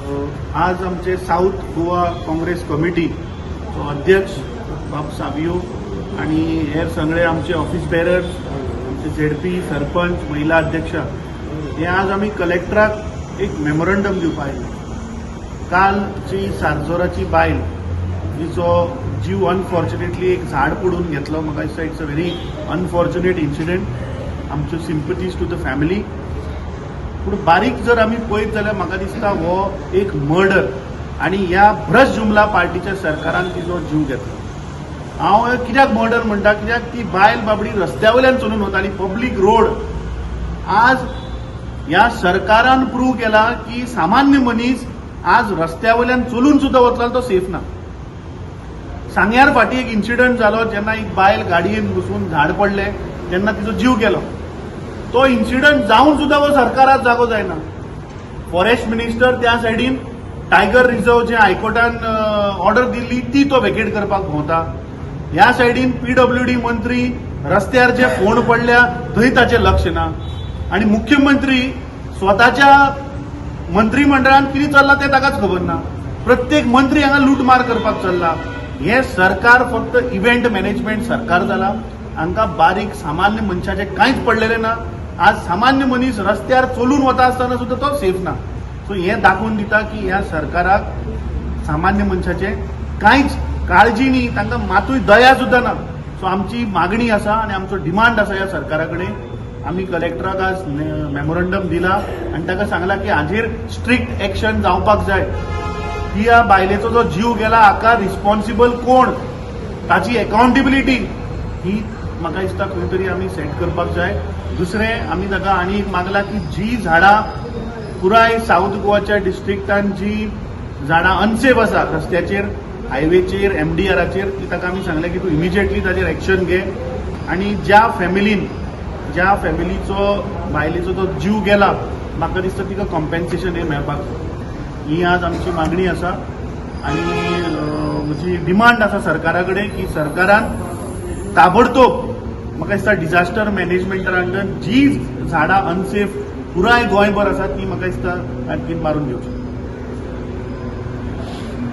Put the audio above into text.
आज आमचे साऊथ गोवा काँग्रेस कमिटीचो अध्यक्ष बाब सावियो आणि हेर सगळे आमचे ऑफिस बेरर्स, आमचे झेडपी सरपंच, महिला अध्यक्ष हे आज आमी कलेक्टराक एक मेमोरंडम दिवपा आयले. काल जी सारजोराची बायल जिचो जीव अनफॉर्च्युनेटली एक झाड पडून घेतलो, म्हाका दिसता it's a very unfortunate incident. आमच्यो सिंपथीज टू the family. पूण बारीक जर आमी पळयत जाल्यार म्हाका दिसता हो एक मर्डर आनी ह्या भ्रश्ट जुमला पार्टीच्या सरकारान तिचो जीव घेतलो. हांव हे कित्याक मर्डर म्हणटा? कित्याक ती बायल बाबडी रस्त्या वयल्यान चलून वताली, पब्लीक रोड. आज ह्या सरकारान प्रूव केला की सामान्य मनीस आज रस्त्या वयल्यान चलून सुद्दां वतलो तो सेफ ना. सांग्यार फाटीं एक इन्सिडंट जालो, जेन्ना एक बायल गाडयेन बसून झाड पडलें तेन्ना तिचो जीव गेलो. तो इन्सिडंट जावन सुद्दां हो सरकार आज जागो जायना. फॉरेस्ट मिनिस्टर त्या सायडीन टायगर रिझर्व जे हायकोर्टान ऑर्डर दिल्ली ती तो वेकेट करपाक भोंवता. ह्या सायडीन पीडब्ल्यूडी मंत्री रस्त्यार जे फोंड पडल्या थंय ताचें लक्ष ना आनी मुख्यमंत्री स्वताच्या मंत्रिमंडळान कितें चल्लां तें ताकाच खबर ना. प्रत्येक मंत्री हांगा लुटमार करपाक चल्ला. हें सरकार फक्त इव्हेंट मॅनेजमेंट सरकार जाला. हांकां बारीक सामान्य मनशाचें कांयच पडलेलें ना. आज सामान्य मनीस रस्त्यार चलून वता आसतना सुद्दां तो सेफ ना. सो हें दाखोवन दिता की ह्या सरकाराक सामान्य मनशाचें कांयच काळजी न्ही, तांकां मातूय दया सुद्दां ना. सो आमची मागणी आसा आनी आमचो डिमांड आसा ह्या सरकारा कडेन. आमी कलेक्टराक आज मेमोरंडम दिला आनी ताका सांगला की हाजेर स्ट्रिक्ट एक्शन जावपाक जाय. ह्या बायलेचो जो जीव गेला हाका रिस्पॉन्सिबल कोण, ताची अकाउंटेबिलिटी ही म्हाका दिसता खंय तरी आमी सेट करपाक जाय. दुसरें, आमी ताका आनी एक मागला की जी झाडां पुराय साऊथ गोवाच्या डिस्ट्रिक्टान जी झाडां अनसेफ आसा रस्त्याचेर, हायवेचेर, एमडीआराचेर, ती ताका आमी सांगलें की तूं इमिजिएटली ताजेर एक्शन घे आनी ज्या फॅमिलीचो बायलेचो तो जीव गेला, म्हाका दिसता तिका कॉम्पेन्सेशन हें मेळपाक जाय. ही आज आमची मागणी आसा आनी म्हजी डिमांड आसा सरकारा कडेन की सरकारान ताबडतोब, म्हाका दिसता, डिझास्टर मॅनेजमेंटा अंडर जी झाडां अनसेफ पुराय गोंयभर आसा ती म्हाका दिसता तांकीन मारून घेवची.